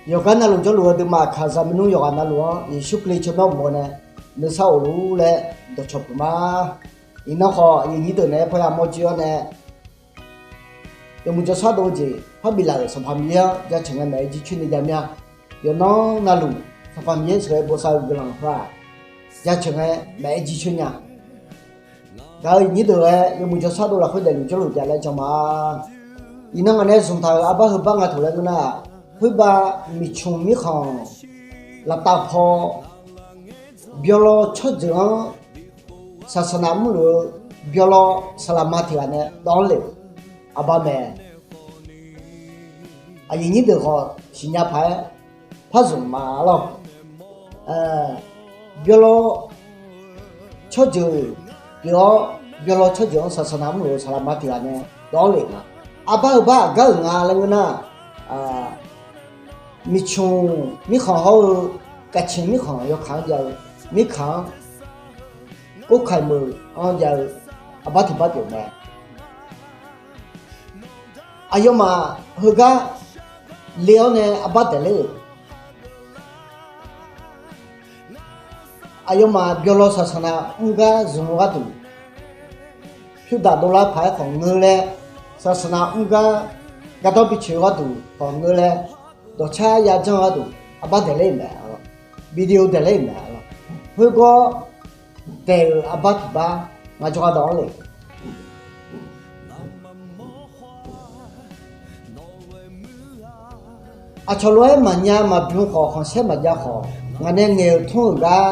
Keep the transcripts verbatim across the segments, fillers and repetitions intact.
Yawqgar navluf jawrluf-eu duimaf kaqzaq maernmr yawqghaq navluf-anr Yeqsur Kali tsawrmyanr uqmov nae nuisar of luf-ur laer dawqcawq puq ma. Iqnan khawf, aqyuif nyir deuq naeq-aer parya mawr jir-awr nae, yawmuiq jawrshar dov-eu jeq par biflaf-euq Sanqpaq Miqyaer-anr jaceuq ngae maeq-aer jircoer ni jav mir-a. Yawqnan navluf Sanqpaq Miqyaer sheuqghae bosav-eu guiqlanq heu-aq, jaceuq ngae maeq-aer jircoer nya. Gaq-eu nyir deuq-aer yawmuiq jawrshar dov lafkhoer daefluf jawrluf jav laer jan ma. Iqnan ngaq nae zmqtaq-euq arbar heubar nga taq laer ngeur nar-aq, khoerbav miqcmq mirkhanq laftav paw byawlaw tsawrjeuq-anr saqsaqnav mrluf-eu byawlaw saqlaqma tiq ghaq nae dawv-anr le-euq arbar mae. Aqyuif nyir deuq khawf siqnya paq-aer par zmq ma lawr. Byawlaw tsawrjeuq pyeuf-awr, byawlaw tsawrjeuq-anr saqsaqnav mrluf-eu saqlaqma tiq ghaq nae dawv-anr le nga. Arbar heubar aqgar-euq nga laer ngeur nar, miqcmq mirkhanq hawr-eu kaqciq mirkhanq yawkaq-anr jav-eu mirkhanq-anr, korkaq meuq-anr jav-eu arbar tiq bar pyeuf mae. Aqyawfmaf heugar le-awr nae arbar daefler-euq, aqyawfmaf byawlaw saqsaqnav mr gar zmq-eu gharduq, pyurdaq dovlar paq-aer khawf ngeur laer, saqsaqnav mr gar gardanr bi coeq-eu gharduq khawf ngeur laer, dawqcar yajanr-eu gharduq arbar daefler-euq mae. Video daefler-euq mae. Khoergawr daef-euq arbar tiq bar ngar jawrgar dawv-anr le. Aqcawq lof-aer maqnya maqbymr khawf, khanqsaer maqjav khawf, ngaq nae ngaeq-euq tmr-euq gar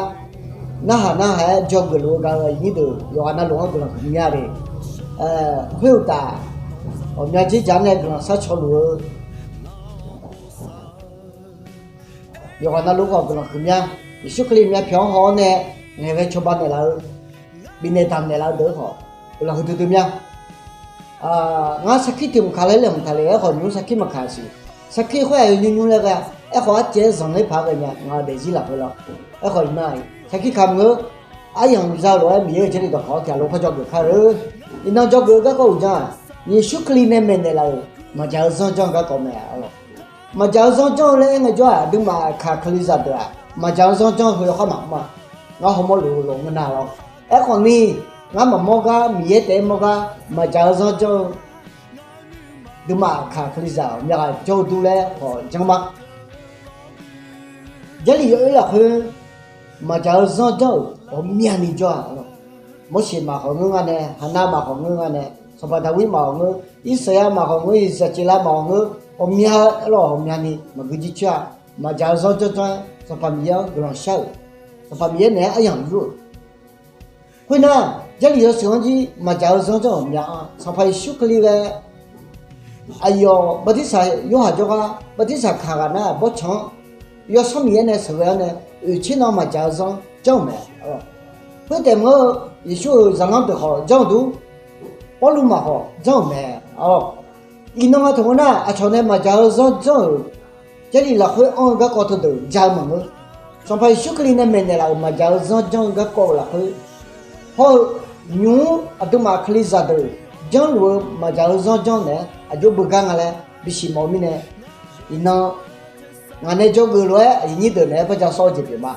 narhaq narhaq-aer dzawgeuf luf-eu gaq-eu aqyuif nyir deuq yawqghaq navluf-anr guiqlanq huiqmya le. Khoeruqtaf, ghawqmya dzerdzaq nae guiqlanq sharcaw luf-eu yawqghaq navluf khawf guiqlanq huiqmya. Yeqsur Kali myavpyawq-anr haw-awr nae ngaeqghae cawba naeqlaf-eu, bifnaeq damq naeqlaf-eu deuq-anr khawf guiqlanq huiqdui dui mya. Ngar sarkir tiq mq kaq laer laeqhmq taq le. Aerkhawf nymq-mr sarkir maqkaq siq. Sarkir khoer-aq yawnymr nymr laer ghae-a. Aerkhawf arcaev-aer zanqler paq-aer ghae nya, ngaq-eu daefzir lafkhoer lawr. Aerkhawf iqnan-aq sarkir kamq ngeur, aryamq za lof-aer Miqyaer-euq Jarlif dawqkawq-anr tiq ghaq lof par dzawgeuf kar-eu. Iqnan dzawgeuf-eu garkawv uqdzan-aq, Yeqsur Kali nae maeqnaeq laf-euq maqdzaq-eu zanr janr-eu garkawv mae. Maqdzaq-eu zanr janr-eu laer aer ngaejawr-aq, aqduimaf aqkaq Kalizaq deuq-aq maqdzaq-eu zanr janr-eu heu yawkhav maqmr-a. Ngar hawmawr luf-eu lof ngeur nar lawr. Aerkhawf ni, ngar maqmawr gar Miqyaer taef-aer mawr gar maqdzaq-eu zanr janr-eu duimaf aqkaq Kalizaq ghawqmya ghaq jawr-eu dur laer khawf janr ma. Jarlif yawoer lafkhoer maqdzaq-eu zanr janr-euq ghawqmyani jawr-a. Morseq maqkhawf ngeur nga nae, Haqnav maqkhawf ngeur nga nae, Sanqpaq Daqwir maqkhawf ngeur, Irsaqyar maqkhawf ngeur, Iqzaqceqlav maqkhawf ngeur, ghawqmya-eu aerlawq ghawqmyani maqgui jircoer-a. Maqdzaq-eu zanr janr janr-aer Sanqpaq Miqyaer-anr guiqlanq shar-euq, Sanqpaq Miqyaer naeq-aer aryamq yur-euq. Khoernar, Jarlif yawshuif-anr jir maqdzaq-eu zanr janr-euq ghawqmya-anr Sanqpaq Yeqsur Kali ghae aqyawf bartirsaq Yorhaq jawrgar bartirsaq kaq ghaq nar-aq bawrtsanq-anr Yawsanr Miqyaer nae sheuqghae-awr nae oeqtser nan maqdzaq-eu zanr janr-euq mae. Khoertaef maqngeur-eu, Yeqsur-euq zaqlanr deuq khawf janr-eu dur, Pawrluv maqkhawf janr-euq mae. Iqnan nga taq ngeur nar, aqcawq nae maqdzaq-eu zanr janr-euq Jarlif lafkhoer anr-eu garkawv teudeuq ja-eu maqngeur. Sanqpaq Yeqsur Kali nae maeqnaeq laf-euq maqdzaq-eu zanr janr-eu garkawv-eu lafkhoer hawr-eu, nymq-mr aqduimaf Kalizaq deuq janrluf-eu maqdzaq-eu zanr janr naeq-aer aqjox beugar nga laer bisiq mawf-eu mirnae, iqnan ngaq nae dzawgeuf lof-aer aqyuif nyir deuq naeq-aer barja sawr-eu jeq pyeuf ma.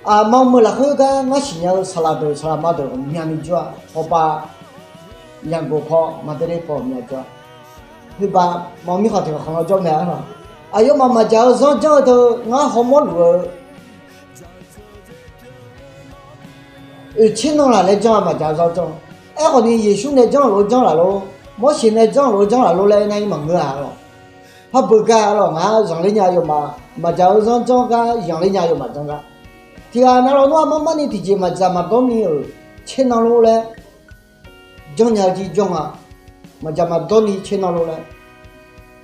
Aqma meuq lafkhoer gar ngar siqnya-eu saqlaq deuq saqlaqma deuq ghawqmyani jawr-a. Hawpav, Yaqgoq paw, Maqdaqler paw ghawqmya jawr-a. Khoerbav ma mirkhanq tiq khanq khanq-anr jawr mae-a lawq. Aqyawfmaf maqdzaq-eu zanr janr-eu teu ngar hawmawr luf-eu oeqtser nan laq laer janr-a maqdzaq-eu zanr janr. Aerkhawf ni Yeqsur nae janrluf-eu janr laf lor, Morseq nae janrluf-eu janr laf lor laer aernar-ir maqngeur-a lawq. Par beugar-a lawq, ngar zanqler nya aqyawfmaf maqdzaq-eu zanr janr gar zanqler nya aqyawfmaf janr gar. Tiq ghaq nav law nmr-aq marmarni tiqjeq maqdzaq maqdawr ni-euq tser nan lor laer janrnya-eu jir jawr nga. Maqdzaq maqdawr ni tser nan lor laer,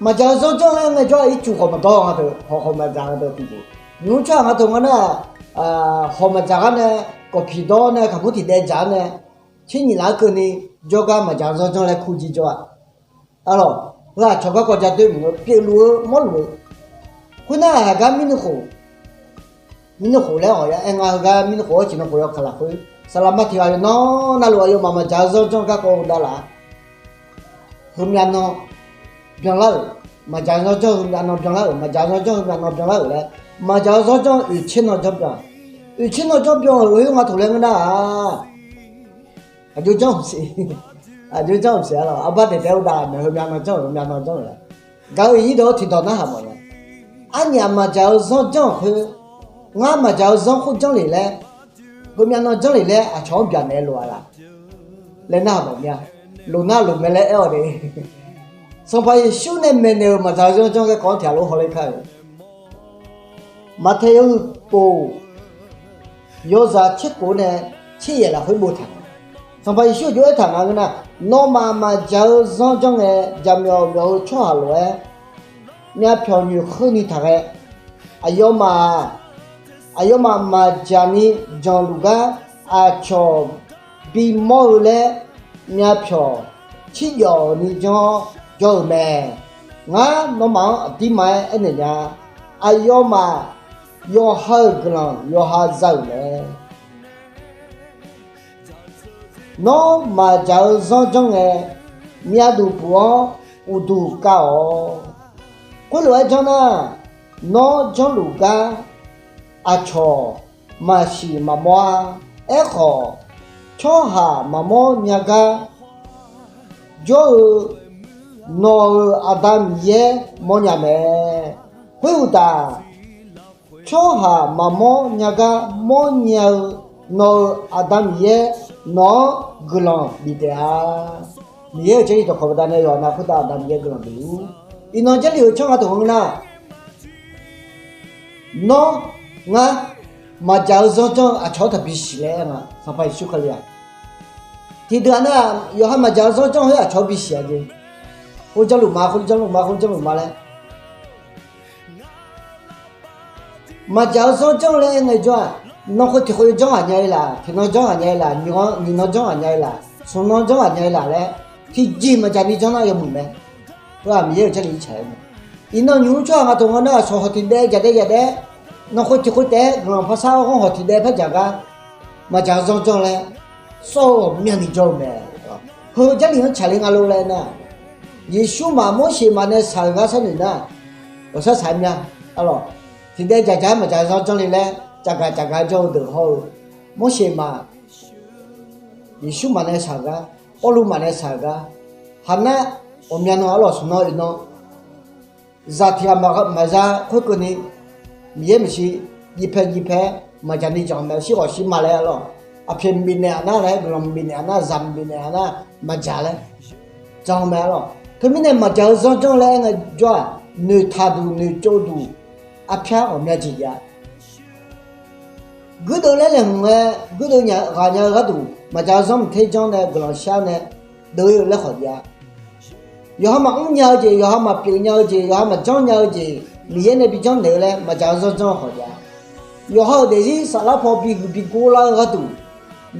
maqdzaq-eu zanr janr-eu aer ngaejawr-a ircuf khawf maqdawr nga teu, hawq khawf maqdzaq nga teu tiqjeq. Nymq-mr tsawrhaq nga teu ngeur nar-aq, hawq maqdzaq gar nae, kawqpiq dawr nae, kaqmur tiq daev dzaq-ar nae, tser nyiq laf-aer keuvni jawrgar maqdzaq-eu zanr janr laer kur jir jawr-a. Arlawq, heu-aq cawq garkawv ja doer maqngeur, pyeufluf-eu mawrluf-eu. Khoernar-aq, haq gar mirnuikhof, mirnuikhof laer ghawq ya aer nga, heugar mirnuikhof-awr ciqnuikhof yawkaq lafkhoer saqlaqma tiq ghaq yawqnan navluf aqyawfmaf maqdzaq-eu zanr janr-eu garkawv dav laf-a. Heumyav nan byanlar-euq Maqdzaq-eu zanr janr heumyav nan byanlar-euq, maqdzaq-eu zanr janr heumyav nan byanlar-euq laer, maqdzaq-eu zanr janr oeqtser nan janr byan, oeqtser nan janr byan-euq oe nga toeq laer ngeur nar-aq, aqjox janr mq siq, aqjox janr mq siq-a lawq. Arbar daeq taef-aer uqdav naeq heumyav nan janr-euq, heumyav nan janr-euq laer, gaq-eu iqnyir deuq-anr tiqdawq narhaq mawf nya. Arnyaf maqdzaq-eu zanr janr-euq khoer, ngar maqdzaq-eu zanr khoer janr lef laer, heumyav nan janr lef laer aqcawq-anr byaqnaeq lof-a laf laer narhaq mawf mya. Lof nar lof mae laer aer-awq de. Sanqpaq Yeqsur nae maeqnaeq-euq maqdzaq-eu zanr janr garkawv-anr tiq ghaq lof hawler kar-euq. Maqtaeq yawhuiq pov, yawzaq tserkhof nae tseryaef lafkhoer boftaq nga. Sanqpaq Yeqsur aqjox aertaq nga ngeur nar, nawmaf maqdzaq-eu zanr janr ngae, jaqmyawf myawf-eu tsawrhaq lof-aer myavpyawq nyoeqkheurni taqghae. Aqyawfmaf, aqyawfmaf maqdzaq ni janluf gar aqcawq bimawr-eu laer myavpyawq cirjawf ni janr-awr jawr-euq mae. Ngar nawmaf-anr aqdirma-aer aernaeq nya. Aqyawfmaf yawqha-euq guiqlanq yawqha za-euq mae. Nawr maqdzaq-eu zanr janr ngae, myavduq puq-awr uqduq kav-awq. Khoerlof-aer janr nar, nawr janrluf gar aqcawq maqsiq maqmawr-a. Aerkhawf, tsawrhaq maqmawr nya gar jawr-eu nawq-euq Aqda Miqyaer mawrnya mae. Khoeruqtaf, tsawrhaq maqmawr nya gar mawrnya-eu nawq-euq Aqda Miqyaer nawq-anr guiqlanq bif taef-a. Miqyaer-euq Jarlif dawqkawq baqdanae yawqha-anr khoertav Aqda Miqyaer guiqlanq bif-ur. Iqnan Jarlif-euq tsawrhaq taq-anr ngeur nar, nawr ngar maqdzaq-eu zanr janr-eu aqcawq-anr taqbi siq laer aer nga, Sanqpaq Yeqsur Kali-aq. Tiqdeuq-aq nar, yawqha maqdzaq-eu zanr janr khoer aqcawq-anr bisiq-a jeq. Khoer janrluf ma, khoer janrluf ma, khoer janrluf ma laer. Maqdzaq-eu zanr janr laer aer ngae jawr-aq, nan khoer tiq khoer janr ghaq nya-ir laf, tiqnan janr ghaq nya-ir laf, nyiq nan janr ghaq nya-ir laf, smq nan janr ghaq nya-ir laf laer, tiqjeq maqdzaq ni janr nar yawmuiq mae. Heu-aq Miqyaer-euq Jarlif tsaq-aer mae. Iqnan nymq-mr tsawrhaq nga taq-anr nar, aqcawq hawq tiq daev jaqdaev jaqdaev, nan khoer tiq khoer taef-aer guiqlanq parsar-awr ghanr hawq tiq daev par dzaq gar maqdzaq-eu zanr janr laer sawr-eu ghawqmyani jawr-eu mae. Heu Jarlif-anr tsaqler nga lor laer nar, Yeqsur maf Morseq maf nae shaq-euq gar sharnoeq nar, ghawqshaq shaq-aer mya. Arlawq, tiq daev dzaqdzaq-aer maqdzaq-eu zanr janr le laer cavgaq cavgaq-aer janr-eu deuq hawr-eu, Morseq maf, Yeqsur maf nae shaq-euq gar, Pawrluv maf nae shaq-euq gar, haq nar, ghawqmya nan arlawq smq nan oeq nan zaq tiq ghaq maqza khoerkeuvni, Miqyaer maeqshi jivpae jivpae-aer maqdzaq ni dzaq-eu mae. Shir ghawq shir ma laer arlawq, aqpyaeq maqbifnaeq-a nar laer, guiqlanq maqbifnaeq-a nar, zaq maqbifnaeq-a nar maqdzaq laer dzaq-eu mae arlawq. Teumirnae maqdzaq-eu zanr janr laer aer ngae jawr-aq, noeqtaq duq noeqtsov duq arpyar ghawqmya jeq jav. Guirdeuv laer laeqhmq ngae, guirdeuv nya ghaq nya-eu gharduq, maqdzaq-eu zanr mqter janr nae guiqlanq shar nae deuv-ir-eu laer khawf jav. Yawqha maqmr nya-eu jeq, yawqha maqpyeuf nya-eu jeq, yawqha maqjanr nya-eu jeq, Miqyaer nae bi janrnaeq-eu laer maqdzaq-eu zanr janr-eu khawf jav. Yawqha-euq daefzir saflar paw bihuiq bigor lar-eu gharduq,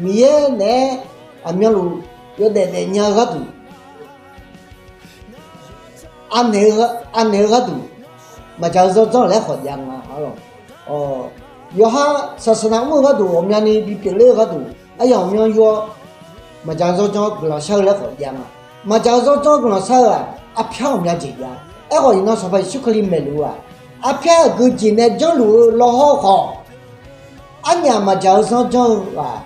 Miqyaer naeq-aer aqmyanluf yawdaef daef nya-eu gharduq, anaeq-eu gharduq, maqdzaq-eu zanr janr laer khawf jav nga arlawq. Yawqha saqsaqnav mr-eu gharduq, ghawqmyani bipyeuf ler-eu gharduq, aryamq ghawqmya yur-awr, maqdzaq-eu zanr janr guiqlanq shar-eu laer khawf jav nga. Maqdzaq-eu zanr janr guiqlanq shar-eu-aq, arpyar ghawqmya jeq jav. Aerkhawf, iqnan Sanqpaq Yeqsur Kali maeqluf-eu-aq, arpyar aqgeu jeq nae janrluf-eu lawhawr khawf, arnyaf maqdzaq-eu zanr janr-eu-aq,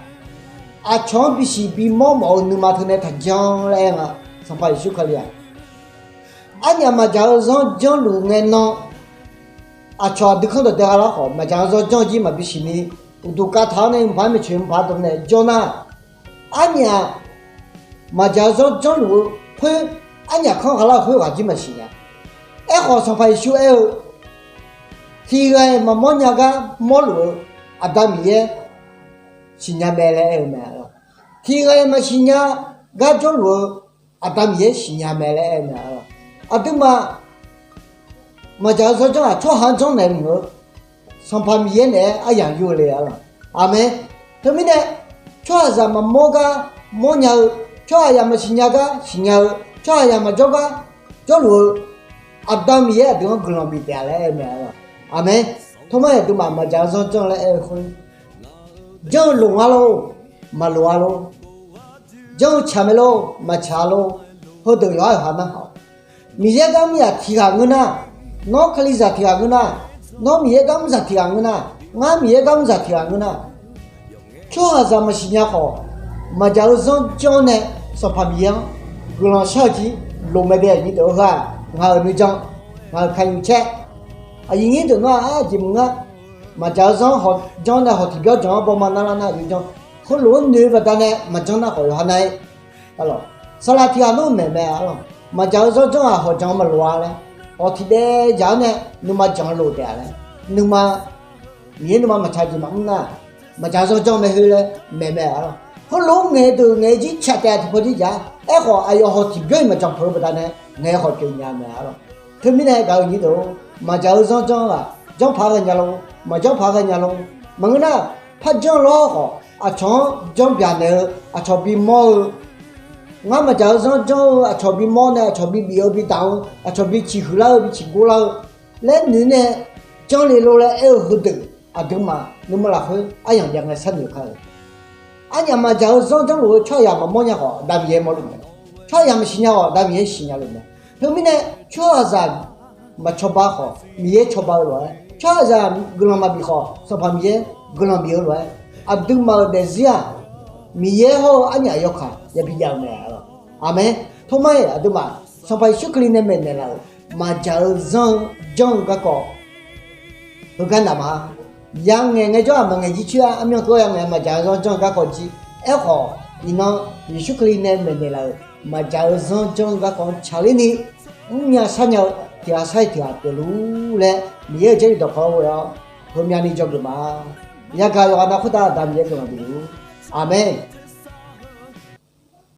aqcawq-anr bisiq bimawr mawf-eu nuima teunae taqjan laer aer nga. Sanqpaq Yeqsur Kali-aq, arnyaf maqdzaq-eu zanr janrluf ngae nan, aqcawq aqdui kanr dawqdae gha lar khawf, maqdzaq-eu zanr janr jir maqbi siqni, uqduq kavtaq-awr nae mqpaq-aer maeqtsoeq mqpaq dawq nae jawr nar, arnyaf maqdzaq-eu zanr janrluf-eu khoer, arnyaf kanr gha lar-eu khoer ghaq jir maqsiq nya. Aerkhawf, Sanqpaq Yeqsur aer-eu, tiq ghaq-iq maqmawr nya gar mawrluf-eu Aqda Miqyaer siqnya mae laer aer-eu mae. Tiq ghaq-iq maqsiq nya gar jawrluf-eu Aqda Miqyaer siqnya mae laer aer-eu mae. Aqduimaf maqdzaq-eu zanr janr-aq, tsawrhaq-anr janrnaeq mq-eu, Sanqpaq Miqyaer naeq-aer aryamq yur-eu le arlawq. Aqmeq. Teumirnae, tsawrhaqzaq maqmawr gar mawr nya-eu, tsawrhaqzaq maqsiq nya gar siqnya-eu, tsawrhaqzaq maqjawr gar jawrluf-eu, Aqda Miqyaer aqdui-anr guiqlanq bif taef-a laer aer-eu mae arlawq. Aqmeq. Tawrmar aqduimaf maqdzaq-eu zanr janr laer aer-eu khoer, janr-eu loq nga lor, maqloq-a lor, janr-eu tsaq mae lor, maqtsaq-a lor, heudeuq yawqha-euq ha narhaq-awq. Miqyaer gar mr-aq tiq ghaq ngeur nar, nawr Kalizaq tiq ghaq ngeur nar, nawr Miqyaer gar mr zaq tiq ghaq ngeur nar, ngar Miqyaer gar mr zaq tiq ghaq ngeur nar, tsawrhaqzaq maqsiq nya khawf, maqdzaq-eu zanr janr nae Sanqpaq Miqyaer-anr guiqlanq shar-eu jir loq mae dae aqnyir deuq-eu heu-aq, ngaq-euq nuijan, ngaq-euq kanyuq caer. Aqyuif nyir deuq nar-aq, aqjeq maqngeur nar, maqdzaq-eu zanr janr nae hawq tiqbyawr janq-anr bawma narlar nar aqyuif jan. Heulof-aer noeq-eu baqdanae maqjanr nar khawf yawqha nar-ir. Saqlaq tiq ghaq nar maeq mae arlawq. Maqdzaq-eu zanr janr-aq hawq janq-eu maqloq-a laer, hawq tiqdaev dzaq-awr nae nuima janq-eu loq taef-a laer, nuima Miqyaer nuima maqtsaq jeq maqmr nar, maqdzaq-eu zanr janr mae heu laer maeq mae arlawq. Heulof-aer ngaeq deuq ngaeq jir tsaq taef-a tiqpaw jir jav. Aerkhawf aqyawf hawq tiqbyawr-iq maqjanq peuq-eu baqdanae ngaeq hawq pyeuf nya mae arlawq. Teumirnae gaq-eu nyir deuq-or, maqdzaq-eu zanr janr ghaq janr paq-aer ghaenya lo, maqjanr paq-aer ghaenya lo. Maqngeur nar, par janr lawr khawf aqcawq-anr janr byaqnaeq-eu, aqcawq bimawr-eu, ngar maqdzaq-eu zanr janr-eu aqcawq bimawr nae aqcawq bibif-eu bidaq-eu, aqcawq biciq huiqlar-eu biciq gorlar-eu laer noeq nae janr le lor laer aer-eu heudeuq, aqduimaf nuima lafkhoer aryamq jav ngae sharnoeq kar-eu. Arnyaf maqdzaq-eu zanr janrluf-eu tsawrhaqzaq maqmawr nya khawf, Aqda Miqyaer mawrluf mae. Tsawrhaqzaq maqsiq nya khawf, Aqda Miqyaer siqnya luf mae. Teumirnae tsawrhaqzaq maqcawba khawf, Miqyaer cawba-eu lof-aer, tsawrhaqzaq guiqlanq maqbif khawf, Sanqpaq Miqyaer guiqlanq bif-eu lof-aer, aqduimaf-euq daefzir-aq, Miqyaer hawr-eu arnyaf yawkaq yabi jav-eu mae. Aqmeq. Tormar-iq aqduimaf Sanqpaq Yeqsur Kali nae maeqnaeq laf-euq maqdzaq-eu zanr janr-eu garkawv heugar naq ma. Yangaeq ngaejawr-aq maqngaeq jir coer-a. Armyanr keuv-awr yangaeq maqdzaq-eu zanr janr-eu garkawv jir. Aerkhawf, iqnan Yeqsur Kali nae maeqnaeq laf-euq maqdzaq-eu zanr janr-eu garkawv-anr tsaqler ni mrnya sharnya-eu tiq ghaq sar-iq tiq ghaq pyeufluf laer, Miqyaer-euq Jarlif dawqkawq-anr ghoe-awr heumyavni dzawgeuf ma. Yagaq yawqghaq nav khoertav Aqda Miqyaer guiqlanq bifluf-ur. Aqmeq.